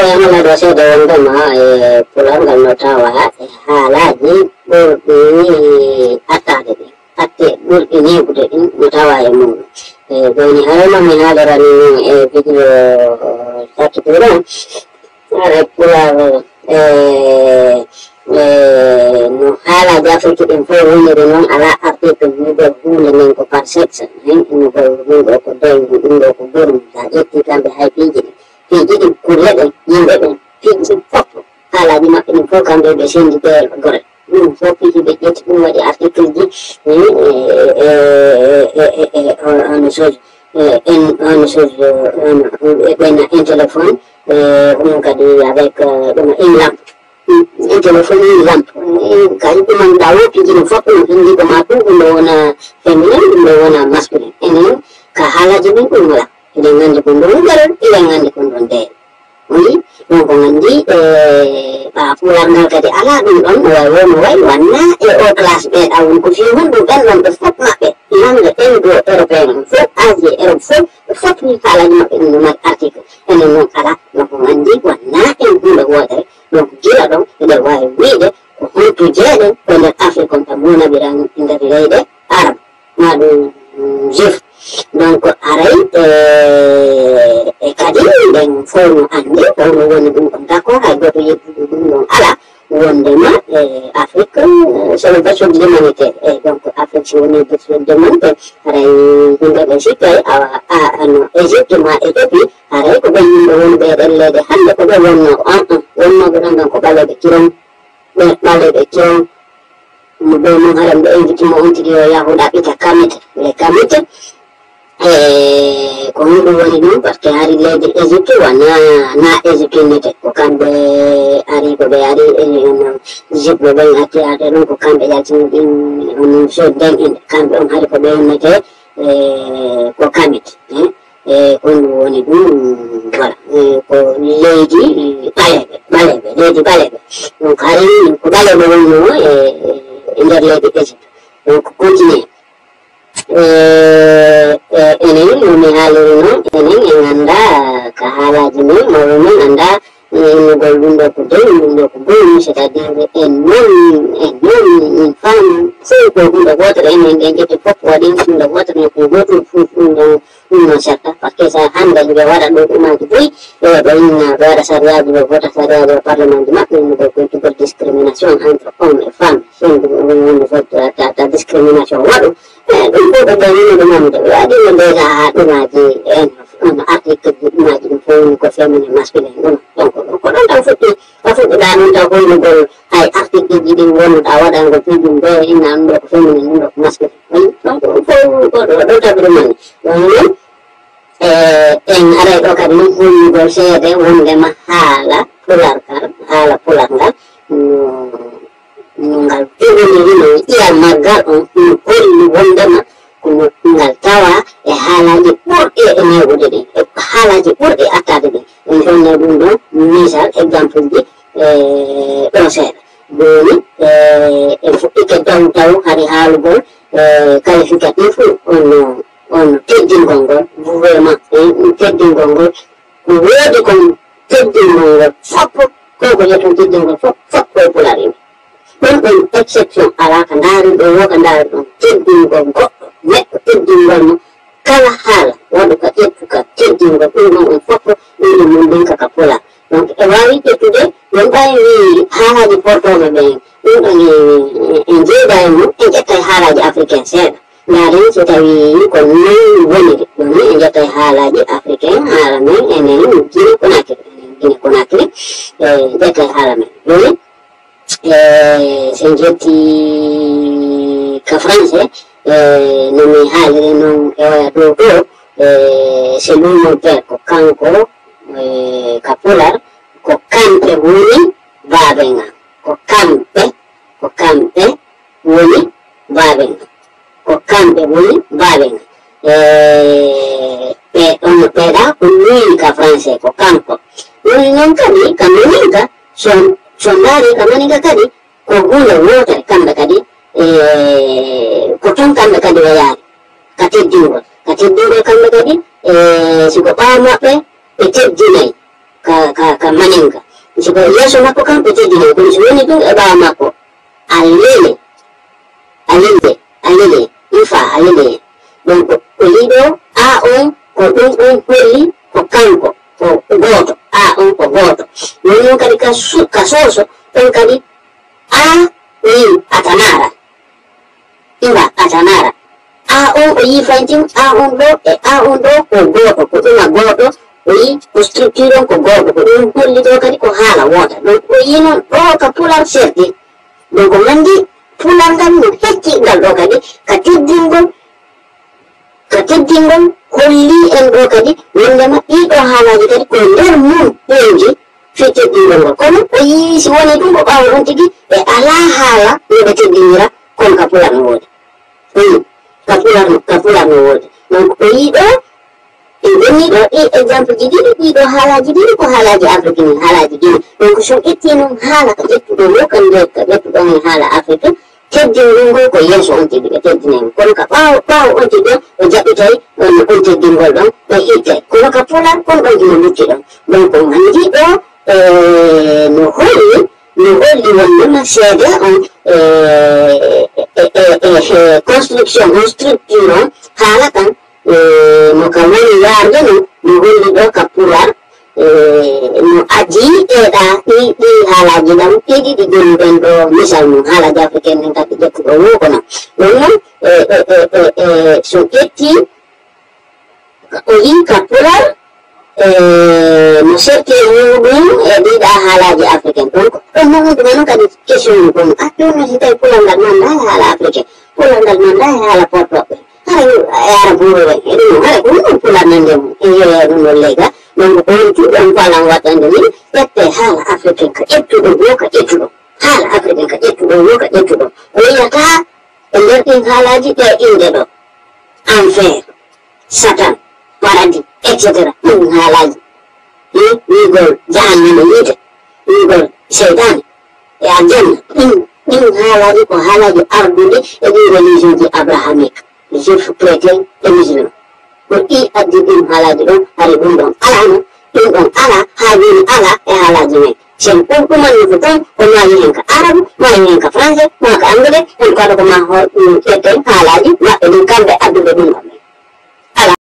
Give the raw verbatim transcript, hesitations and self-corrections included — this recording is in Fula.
Yamala ɗo seeɗa wondema e pularngal no tawa e haalaaji ɓurɗi attaade ɗin, atte ɓurɗi neeɓude ɗin no tawa e muɗum. E jooni haray no mi haalirani e video sakkitiiɗo on, haray pular e e no haalaaji Afirki ɗin fof woniri noon, alaa article wiigol huunde nden ko par sexe, hein, innugol ɗum ɗo ko dewgu, ɗum ɗo ko gorgu, sa ƴetti kamɓe hay piiji ɗin, piiji ɗin, kulle ɗen, yimɓe ɓen, piiji ɗin fof, haalaaji maɓɓe ɗin fof kamɓe ɓe sendi ɓe gore. Ɗum fof piiji ɓe ƴetti, ɗum waɗi article ji, hein, e e e e e on on chose, e en on chose, on e ɓen en téléphone, e ɗum kadi avec, e ɗum en lampe. En téléphone en lampe, en kadi ɗum en ɗawo piiji ɗum fof ɗum hindi ko ma ɗum ɗum ɗo wona féminin, ɗum ɗo wona masculin. Enen ka haalaji men ɗum wala. Eɗen nganndi ko ɗum nder, eɗen nganndi ko ɗum nder. Oui, ɗum ko nganndi e ɓa pular ngal kadi alaa ɗum ɗon, no wayi wo no wayi wanna e o classe ɓe ɗa woni ko fii honɗum ɓen ɗon ɓe fof maɓɓe. Langue indo européen on fof, Asie, Europe fof, ɓe fof ni haalaji maɓɓe ɗum no mari article. Enen noon alaa, no ko nganndi wanna en huunde wootere. Donc gila ɗon eɗen waawi wiide ko honto jeeɗen ko nder Afrique on tan mo naɓiran nder leyɗe Arab. Ma ɗum jif. Donc aray e e kadi ɓen fof no anndi holno woni ɗum ɗon. D'accord, hay gooto yejjuɗo ɗum ɗon alaa, wondema e Afrique, c'est le berceau de l'humanité. E donc Afrique si woni berceau de l'humanité, haray yimɓe ɓe sikkay a a no Égypte ma Éthiopie, haray ko ɓen yimɓe woni ɓe ɗen leyɗe hannde ko ɓe wonno an an wonnooɓe ɗon ɗon ko ɓaleeɓe kiron. Ɓe ɓaleeɓe kiron, mo ɓe mum haɗa ɓe invite mo on tigi yo yahu ɗaɓɓita kamite, les kamites. E ko honɗum woni ɗum? Parce que hari leydi Égypte wona na Égypte innete, ko kamɓe ari ko ɓe ari e on Égypte ɓen atti ade ɗum ko kamɓe yaltini ɗin on sodden en kamɓe on hari ko ɓe innete e ko kamite. E ko ɗum woni ɗum, voilà, ko leydi ɓaleeɓe, ɓaleeɓe, leydi ɓaleeɓe. Donc hari ko ɓaleeɓe wonnoo e e nder leydi Égypte. Donc continue. E e enen no mi haaliri noon, enen en anndaa ka haalaaji men, mawɓe men anndaa innugol ɗum ɗo ko dewi, ɗum ɗo ko boni, c'est-à-dire en noon, en noon, en femme, fof ko huunde wootere, enen en ƴetti fof waɗi huunde wootere, no ko gootum fof ɗum ɗon. Ɗum noon certa, parce que so hannde ɓe waɗa ɗo ɗumaaji buy, ɓe waɗa inna, ɓe waɗa sariyaaji, ɓe vota sariyaaji e parlement ji maɓɓe, ɗum ko culture discrimination entre hommes et femmes, so ɗum ɗum woni fof ta ta discrimination waɗu. E ɗum fof ɓe ɓe woni ɗum wonde, ɓe waɗi no déjà haa ɗumaaji en, on article ji ɗumaaji ɗum fof woni ko féminin masculin ɗum. Donc ɗum ko ɗon tan fuɗɗi, ko fuɗɗiɗaa noon taw hollugol hay article ji ɗin wonno ɗa waɗangol fii ɗum ɗo inna ɗum ɗo ko féminin ɗum ɗo ko masculin. Donc ɗum fof ko ɗo ɗo tawi ɗum woni. Ɗum noon e en aray ɗo kadi noon hollugol seede wondema haala pular kar haala pular ngal no no ngal jogoniri no yiya maggal on no holli wondema kono ngal tawa e haalaji ɓurɗi e neeɓude ɗin e haalaji ɓurɗi attaade ɗin en ɗonno ɗum ɗon misal exemple ji e ɗo seeɗa jooni e en fuɗɗike daw daw hari haalugol e qualificatif on on teddingol ngol vraiment teddingol ngol ko woodi kon teddingol ngol sappo ko ko yeton teddingol fof sappo e pulaar yimɓe ɗum ɗon exception alaa ka ndaari ɗo wo ka ndaari ɗon teddingol goɗɗo neɗɗo teddingol mo kala haala waɗu ka ƴettu ka teddingol ɗum ɗon on fof ɗum ɗum mum ɗin kaka pulaar donc e waawi ƴettude ɗum ɓay wi haalaaji portooɓe ɓen ɗum ɗon en jeeɗa e mum en ƴetta e haalaaji africain seeɗa Ndaaren so tawii ko noon woniri, jooni en njettay haalaaji africain, haala men enen Guinée Conakry, enen Guinée Conakry, e njettay haala men. Jooni e so en njettii ka français, e no mi haaliri noon e oya dow ɗoo, e c'est lui mon père, ko kanko e ka pular, ko kamɓe woni baaben am, ko kamɓe, ko kamɓe woni baaben am. Ko kamɓe woni baaben am. E ɓe ɗon no ɓeeɗa ko lui ka français ko kanko. Woni noon kadi ka maninka so so ndaari ka maninka kadi ko huunde wootere kamɓe kadi e ko toon kamɓe kadi ɓe yaari ka teddingol ka teddingol kamɓe kadi e siko ɓaawo maɓɓe ɓe teddinay ka ka maninka. Siko yeeso makko kan ɓe teddinay, kono si woni ɗum e ɓaawo makko, a lele, a lele, a lele, ɗum fa a lele. Donc, ko yiɗo a on, ko ɗum on holli, ko kanko, ko gooto, a on ko gooto. Woni noon kadi ka su-, ka soso, ɗon kadi a o yi atanara. Iwa atanara. A on o yi fantin, a on ɗo e a on ɗo ko gooto, ko ɗum a gooto, o yi ko structure on ko gooto, ko ɗum holli ɗo kadi ko haala woota. Donc o yi noon ɗo ka pular serti. Donc mandi pular ngal no hecci ngal ɗo kadi ka teddingol, ka teddingol holli en ɗo kadi wondema ɗiɗo haalaji kadi ko nder mum ɓeynji fii teddingol ngol. Kono o yi si woni ɗum ko ɓaawo on tigi ɓe alaa haala no ɓe teddinira kono ka pular no woodi. Hmm. Ka pular no, ka pular no woodi. Donc o yi ɗo, e woni ɗo ɗi exemple ji ɗiɗi, ɗiɗo haalaji ɗiɗi ko haalaji Afrique ni, haalaji ɗiɗi. Donc so ƴetti noon haala ka ƴettuɗo wo, ka nder ka ƴettuɗo hen haala Afrique, teddingol ngol ko yeeso on tigi ɓe teddinay mo. Kono ka ɓaawo, ɓaawo on tigi o jaɓitay on, on teddingol ɗon, o ittay. Kono ka pular, kon ɗon hino lutti ɗon. Donc, nganndi ɗo, e, no holli, no holli wondema seede on, e, e, e, e, e, construction, on structure on, haala kan, e, no ka woni yaarde no, no holli ɗo ka pular, e, no adii ɗeeɗa, ɗi, ɗi haalaaji ɗan, ɗi ɗiɗi joni ɗen ɗo, misal mum, haala Afrique en kadi ƴettuɗo wo kono. Ɗum noon, e, e, e, e, e, so ƴetti, o yi ka pular, e, no serti e muɗum e ɗiɗa haalaaji africaine. Donc, ɗum noon ɗum noon kadi question mum ɗum. A ɗum no si tawi pular ngal manda e haala africaine. Pular ngal manda e haala portoɓe. Hara e arabuɓe ɓe. E ɗum noon, hara ko ɗum pular nande mum. E yeeya ɗum ɗon leyga. Donc, ko on cuuɗi on ko alam waɗande min. Ƴette haala africaine ka ƴettuɗo goo ka ƴettuɗo. Haala africaine ka ƴettuɗo goo ka ƴettuɗo. O yiyata e nder ɗin haalaaji ɗe innde ɗo. Enfer, Satan, paradis, et cetera. Ɗin haalaaji. Hmm? Wiigol jahannama yiite. Wiigol seytaane. E aljanna. Ɗin, ɗin haalaaji ko haalaaji arduɗi e ɗin religion ji abrahamique. Juif, chrétien, et musulman. Ko ɗi addi ɗin haalaaji ɗon, hari ɗum ɗon alaa no, ɗum ɗon alaa, haa jooni alaa e haalaaji men. Sen ɗum ɗumanno ko toon, ko maayi heen ka arabu, maayi heen ka français, maa ka anglais, en ko waɗa ko maa hol, ɗum ƴetten haalaaji maɓɓe ɗin kamɓe adduɓe ɗum ɗon.